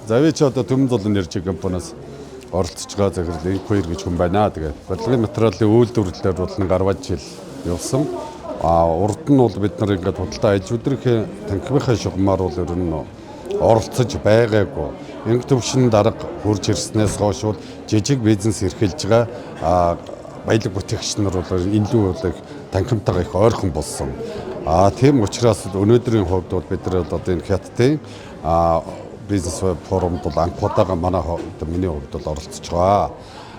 За, би чи одоо Түмэн зул энержи компаниас оролцож байгаа захирал Инквэр гэж хүн байна. Тэгээд барилгын материалын үйлдвэрлэлээр бол нэг 10 жил явсан. А урд нь бол бид нар ингээд худалдаа аж үйлдвэрийн танхимынхаа шугамар бол ер нь оролцож байгаагүй. Инг төвшин дарга хурж ирснээс хойш бол жижиг бизнес эрхэлж байгаа баялаг бүтээгч нар бол илүү бол их танхимтайгаа их ойрхон болсон. А тийм учраас өнөөдрийн хувьд бол бид нар одоо энэ Хятадын бизнес форумд бол анх удаага манай миний хувьд бол оролцож байгаа.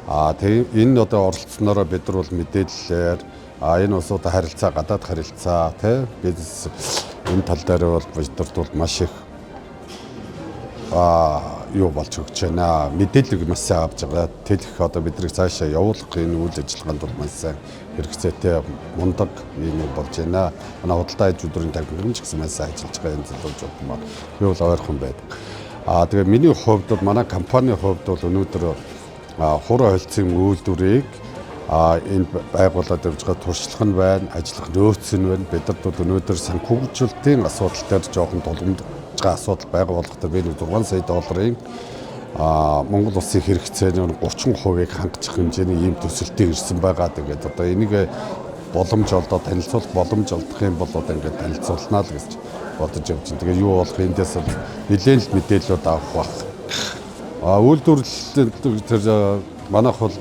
А тийм, энэ одоо оролцсонороо бид нар бол мэдээллээр энэ улсуудаа харилцаа, гадаад харилцаа, тий, бизнес энэ тал дээр бол бидэрт бол маш их юу болж өгч байна. Мэдээллийг маш сайн авч байгаа. Тэлэх одоо биднийг цаашаа явуулах энэ үйл ажиллагаанд бол маш сайн хэрэгцээтэй, мундаг юм болж байна. Манай худалдаа аж үйлдвэрийн танхим ч гэсэн маш сайн ажиллаж байгаа энэ залуучууд маань. Би бол ойрхон байдаг. А тэгээ миний хувьд бол, манай компанийн хувьд бол өнөөдөр хуруу холцын үйлдвэрийг энд байгуулад явж байгаа туршлага нь байна, ажиллах нөөц нь байна. Бидэрт бол өнөөдөр санхүүжүүлэлтийн асуудал дээр жоохон тулгамдж байгаа асуудал байгаа болох дээр би нэг 6 сая долларын Монгол улсын хэрэгцээний 30%-ыг хангачих хэмжээний ийм төсөлтөй ирсэн байгаа. Тэгээд одоо энийг боломж олдоод танилцуулах боломж олдох юм бол одоо ингээд танилцуулнаа л гэж бодож явж байна. Тэгээд юу болох, эндээс бол нэлээд л мэдээлэлүүд авах байх. Үйлдвэрлэл тэр манайх бол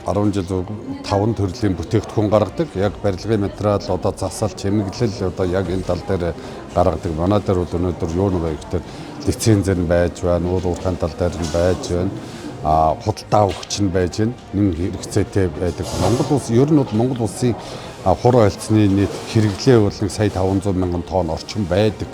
10 жил 5 төрлийн бүтээгдэхүүн гаргадаг. Яг барилгын материал, одоо засал, чимэглэл, одоо яг энэ тал дээр гаргадаг. Манай дээр бол өнөөдөр юу нэг вэ гэхээр лиценз нь байж байна, уул уурхайн тал дээр нь байж байна. Худалдаа өгч нь байж байна. Нэн хэрэгцээтэй байдаг. Монгол улс ер нь бол Монгол улсын хуруу холцны нийт хэрэглээ бол нэг сая 500 мянган тонн орчим байдаг.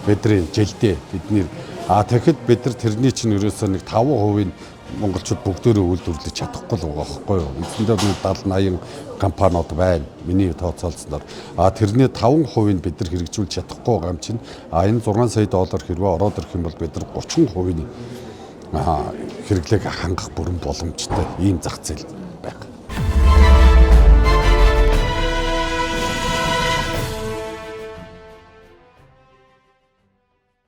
Бидний жилдээ бидний тэгэхэд бид нар тэрний чинь ерөөсөө нэг 5%-ийн монголчууд бүгдээрээ үйлдвэрлэж чадахгүй л байгаа байхгүй юу. Үндсэндээ 70 80 компаниуд байна. Миний тооцоолсноор. Тэрний 5%-ийг бид нар хэрэгжүүлж чадахгүй байгаа юм чинь. Энэ 6 сая доллар хэрвээ ороод ирэх юм бол бид нар 30%-ийн хэрэглээг хангах бүрэн боломжтой ийм зах зээл байна.